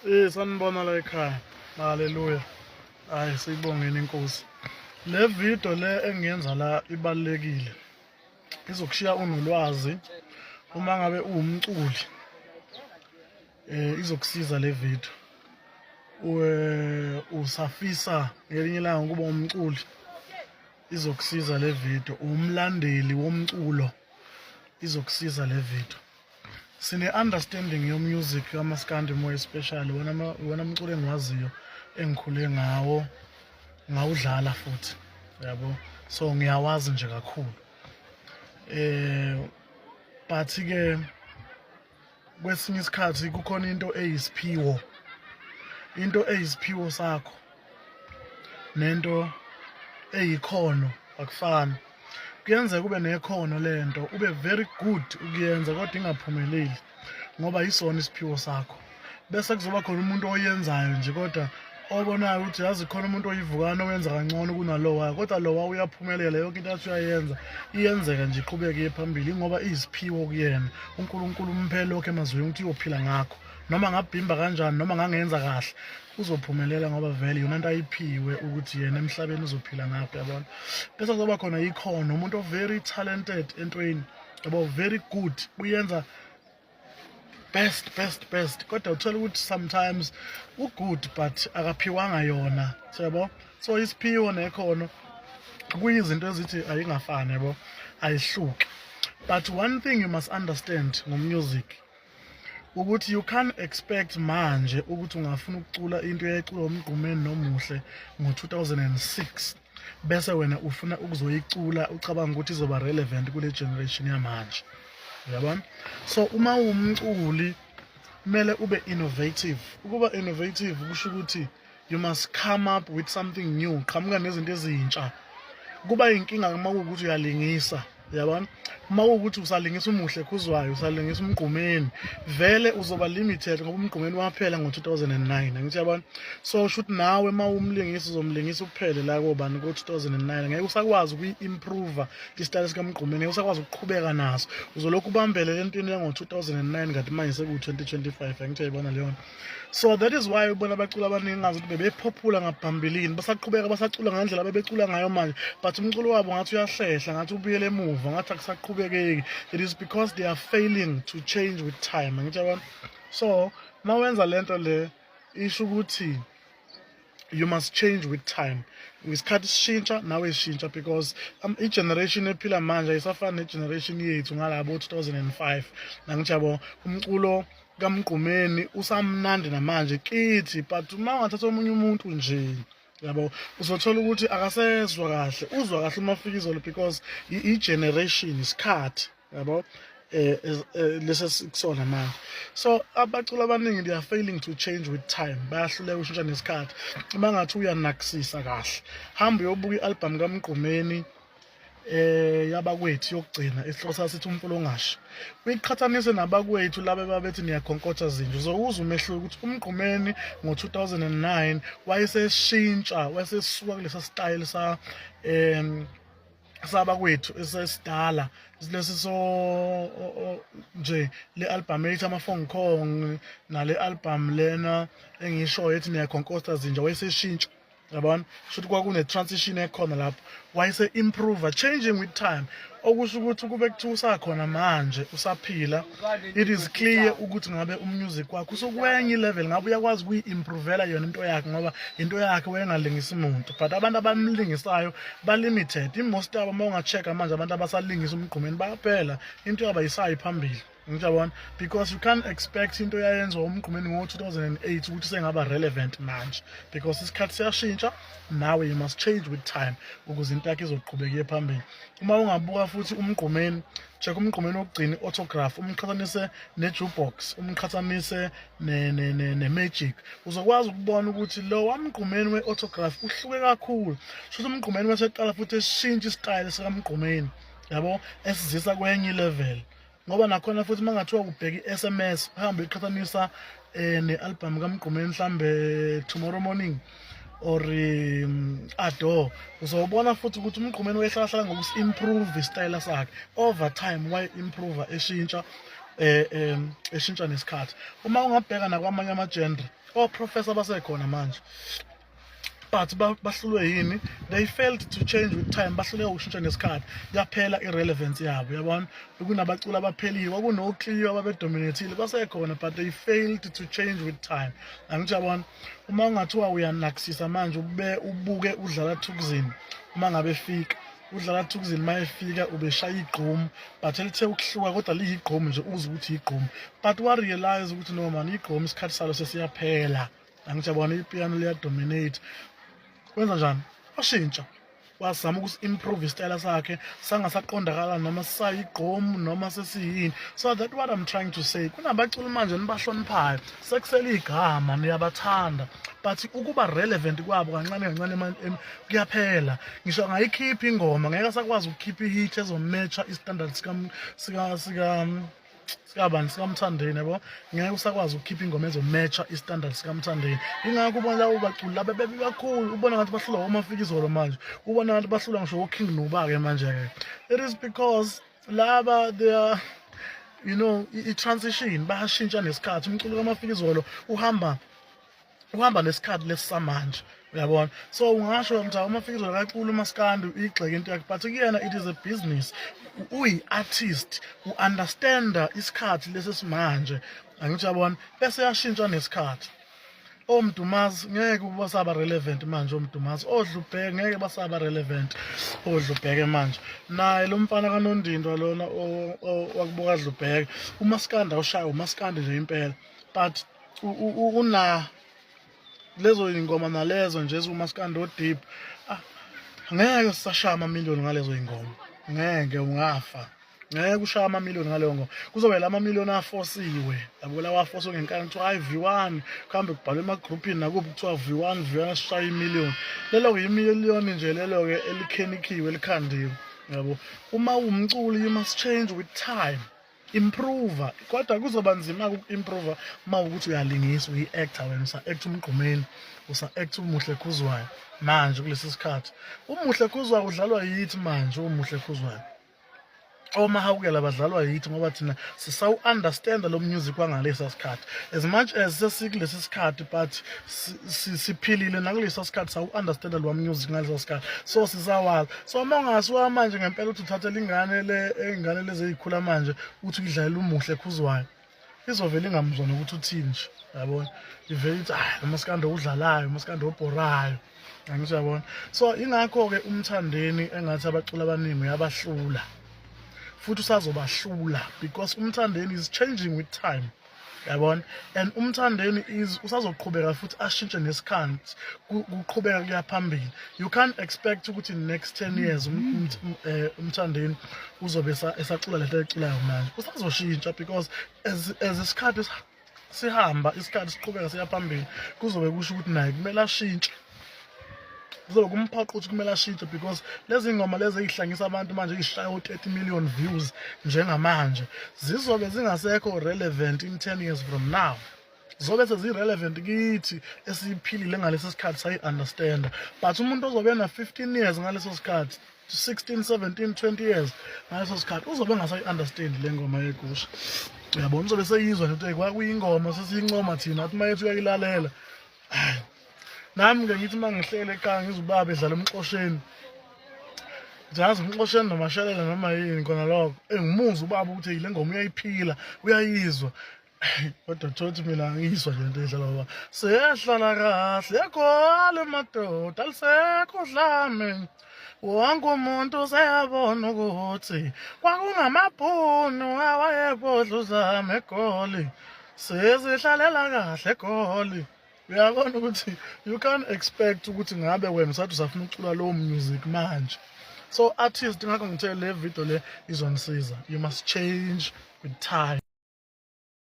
Sanibona la ekhaya. Haleluya. Hayi, siyibongeni inkosi. Le video le engiyenza la ibalulekile. Izokushiya unolwazi uma ngabe uwumculi. Izokusiza le video. Usafisa ngelinye ilanga ukuba umculi. Izokusiza le video. Umlandeli womculo. Izokusiza le video. Sine understanding yo music kamaskandi, more especially wona wona umculo engiwaziyo, engikhule ngawo, ngawudlala futhi, yabo. So ngiyawazi nje kakhulu, but ke kwesinye isikhathi kukhona into eyisiphiwo, into eyisiphiwo sakho nento eyikhono akufani. Kuyenzeka ube nekhono lento, ube very good ukuyenza, kodwa ingaphumeleli ngoba yisona isiphiwo sakho. Bese kuzoba khona umuntu oyenzayo nje, kodwa obonayo ukuthi yazi khona umuntu oyivukana owenza kangcono kunalowa, kodwa lowa uyaphumelela, yonke into athi uyayenza iyenzeka nje, iqhubeke iye phambili, ngoba iyisiphiwo kuyena. UNkulunkulu umphe lokho emazweni ukuthi uyophila ngakho, noma ngabhimba kanjani, noma ngangenza kahle, uzophumelela, ngoba vele yona nto ayiphiwe ukuthi yena emhlabeni uzophila ngakho, yabona. Bese kuzoba khona ikhono, umuntu o-very talented entweni, yabo, very good, uyenza best, best, best, kodwa uthola ukuthi sometimes u-good but akaphiwanga yona, yabo. So isiphiwo nekhono kuyizinto ezithi ayingafani, yabo, ayihluke. But one thing you must understand ngo-music ukuthi you can't expect manje ukuthi ungafuna ukucula into eyayiculwa uMgqumeni noMuhle ngo-2006, bese wena ufuna ukuzoyicula ucabanga ukuthi izoba relevant kule generation yamanje, uyabona. So uma uwumculi kumele ube innovative. Ukuba innovative kusho ukuthi you must come up with something new, qhamuka nezinto ezintsha. Kuba inkinga uma kuwukuthi uyalingisa, uyabona. Uma kuwukuthi usalingisa uMuhle Khuzwayo, usalingisa uMgqumeni, vele uzoba limited, ngoba uMgqumeni waphela ngo-2009, angithi yabona. So shuthi nawe uma umlingisa uzomlingisa uphele la kobani, ko-2009. Ngeke usakwazi ukuyi-improve isitayela sikaMgqumeni, ngeke usakwazi ukuqhubeka naso, uzolokhu ubambelele entweni yango-2009, kanti manje sekuwu-2025, angithi uyayibona leyo nto. So that is why ubona abaculi abaningi ngazi ukuthi bebephophula ngaphambilini basaqhubeka basacula ngendlela bebecula ngayo manje, but umculo wabo ngathi uyahlehla, ngathi ubuyele emuva, ngathi akusaqhubekeki. It is because they are failing to change with time, angithi yabona. So uma wenza lento le, isho ukuthi you must change with time. Ngesikhathi sishintsha nawe shintsha, because i-generation ephila manje ayisafani ne-generation yethu ngalabo 2005, angithi yabo. Umculo kaMgqumeni usamnandi namanje kithi, but uma ungathatha omunye umuntu nje, yabo, uzothola ukuthi akasezwa kahle, uzwa kahle uMafikizolo, because i-generation, isikhathi, yabo, lesi sikusona manje. So abaculi abaningi, they are failing to change with time, bayahluleka ukushintsha nesikhathi. Uma ngathi uyanakisisa kahle, hamba uyobuka i-album kaMgqumeni yabakwethu yokugcina, isihloko sasithi Umfula Ongashi, uyiqhathanise nabakwethu laba babethi Niyakhonkotha Zinja, uzowuzwa umehluko ukuthi uMgqumeni ngo-2009 wayeseshintsha, wayesesuka kulesa style sa sabakwethu esesidala lesi. So nje le album ethi Ama-Phone Kong nale album lena engishoyo ethi Niyakhonkotha Zinja, wayeseshintsha, yabona. Shuthi kwakune-transition ekhona lapho, wayese-improve, changing with time, okusho ukuthi kube kuthiwa usakhona manje, usaphila, it is clear ukuthi ngabe umusic wakhe usukwenye i-level, ngabe uyakwazi ukuyi-improvela yona into yakhe, ngoba into yakhe wayengalingisi muntu. But abantu abamlingisayo ba-limited, i-most yabo. Uma unga-check-a manje, abantu abasalingisa uMgqumeni bayaphela, into yabo ayisayi phambili, ngiyabona, because you can't expect into eyayenziwa uMgqumeni ngo-2008 ukuthi sengaba relevant manje, because isikhathi siyashintsha, nawe you must change with time ukuze into yakho izoqhubeka iye phambili. Uma ungabuka futhi uMgqumeni, check uMgqumeni wokugcina, i-Autograph, umqhathanise ne-Jukebox, umqhathanise ne-Magic, uzokwazi ukubona ukuthi lo waMgqumeni we-Autograph uhluke kakhulu. Shuthi uMgqumeni waseqala futhi eshintsha isitayela sikaMgqumeni, yabo, esizisa kwenye i-level, ngoba nakhona futhi uma ngathiwa kubheka i-SMS, uhambe uyiqhathanisa ne-album kaMgqumeni, mhlambe Tomorrow Morning or Adore, uzobona futhi ukuthi uMgqumeni wayehlala ngokusi-improve isitayela sakhe over time, waye-improve, eshintsha. Eshintsha nesikhathi. Uma ungabheka nakwamanye ama-genre, o-professor basekhona manje, but bahlulwe yini? They failed to change with time. Bahluleka ukushintsha nesikhathi, yaphela i-relevance yabo, yabona. Kunabaculi abaphelile, kwakunoCleo ababedominathile, basekhona, but they failed to change with time, angithi yabona. Uma ungathiwa uyanakisisa manje, ube ubuke uDlala Thukzin, uma ngabe fika uDlala Thukzin, uma efika ubeshaya igqomu, but elithe ukuhluka, kodwa liyigqomu nje, uze ukuthi igqomu, but wa-realize ukuthi no man, igqomu isikhathi salo sesiyaphela, angithi yabona, ipiyano liyadominate. Wenza njani? Washintsha, wazama ukuthi-improve isitayela sakhe, sangasaqondakala noma sisayigqomu noma sesiyini. So that what I'm trying to say, kunabaculi manje nibahloniphayo, sekusele igama, niyabathanda, but ukuba relevant kwabo kancane kancane kuyaphela. Ngisho angayikhipha ingoma, ngeke asakwazi ukukhipha i-hit ezomatcha i-standard sika sikabani, sikaMthandeni, yabo. Ngeke usakwazi ukukhipha ingoma ezomatcha i-standard sikaMthandeni. Ingakho ubona labo baculi laba bebe kakhulu, ubona ngathi bahlulwa oMafikizolo manje, ubona ngathi bahlulwa ngisho oKing Nuba-ke manje-ke. It is because laba they are i-transition, bayashintsha nesikhathi. Umculo kaMafikizolo uhamba nesikhathi lesisamanje, uyabona. So ungasho ukuthi uMafikizolo kacula umaskandi, uyigxeke into yakhe, but kuyena it is a business. Uyi-artist, u-understanda isikhathi lesi simanje, angithi uyabona, bese yashintsha nesikhathi. OMdumazi ngeke basaba relevant manje, oMdumazi, oDlubheke ngeke basaba relevant, oDlubheke manje. Naye lo mfana kaNondindwa lona wakubuka Dlubheke, umaskandi awushaya umaskandi nje impela, but una lezo ingoma nalezo nje eziwumaskandi o-deep, ah, ngeke sisashaya amamiliyoni ngalezo ingoma. Ngeke, ungafa, ngeke ushaya amamiliyoni ngaleyo ngoma. Kuzobe la mamiliyoni afosiwe, yabo, lawa afoswe ngenkani, kuthiwa hayi, V1, kuhambe kubhalwe emagruphini nakuphi, kuthiwa V1, V1, sishaya imiliyoni. Lelo-ke imiliyoni nje lelo-ke elikhenikiwe, elikhandiwe, yabo. Uma uwumculi, you must change with time, improve, kodwa kuzoba nzima uku-improve uma ukuthi uyalingisa, uyi-actor wena, usa-act uMgqumeni, usa-act uMuhle Khuzwayo manje. Kulesi sikhathi uMuhle Khuzwayo udlalwa yithi manje, uMuhle Khuzwayo, oMahawukela badlalwa yithi, ngoba thina sisawu-understanda lo music wangalesa sikhathi. As much as sesikulesi sikhathi, but siphilile nakulesa sikhathi, sawu-understanda lo music ngalesa sikhathi, so sisawazi. So uma ungasuka manje ngempela uthi uthathela ingane le, ingane lezi ey'khula manje, uthi uyidlalela uMuhle Khuzwayo, izovele ingamzwa nokuthi uthini nje, yabona. Ivele ithi, hayi, lo masikandi owudlalayo, umasikandi obhorayo, angithi uyabona. So ingakho-ke uMthandeni engathi abaculi abaningi uyabahlula, futhi usazobahlula, because uMthandeni is changing with time, yabona. And uMthandeni is usazoqhubeka futhi ashintshe nesikhathi, kuqhubeka kuya phambili. You can't expect ukuthi in next 10 years uMthandeni uzobe esacula lento ayiculayo manje. Usazoshintsha because as isikhathi sihamba, isikhathi siqhubeka siya phambili, kuzobe kusho ukuthi naye kumele ashintshe, kuzobe kumphoqa ukuthi kumele ashintshe, because lezi ngoma lezi ey'hlangisa abantu manje, ey'shaya o-30 million views njengamanje, zizobe zingasekho relevant in 10 years from now. Zobe sezi-relevant kithi esiyiphilile ngaleso sikhathi, sayi-understanda, but umuntu ozobe ena-15 years ngaleso sikhathi, 16, 17, 20 years ngaleso sikhathi, uzobe engasayi-understand le ngoma yegusha, uyabona. Uzobe seyizwa nje ukuthi kwakuyingoma sesiyincoma thina, athi uma yethi uyayilalela. Nami-ke ngithi uma ngihlele ekhaya, ngizwe ubaba edlala uMxosheni, ngiyazi uMxosheni noMashelela noma yini khona lokho, engimuzwa ubaba ukuthi le ngoma uyayiphila, uyayizwa, kodwa thothi mina angiyizwa nje into edlala, baba. Sehlala kahle eGoli madoda, alisekho dlame, wonke umuntu useyabona ukuthi kwakungamabhunu awayebodla uzame eGoli, sezihlalela kahle eGoli, uyabona. Ukuthi you can't expect ukuthi ngabe wena usathi usafuna ukucula lowo music manje. So artist, ngakho ngithe le video le izonisiza. You must change with time.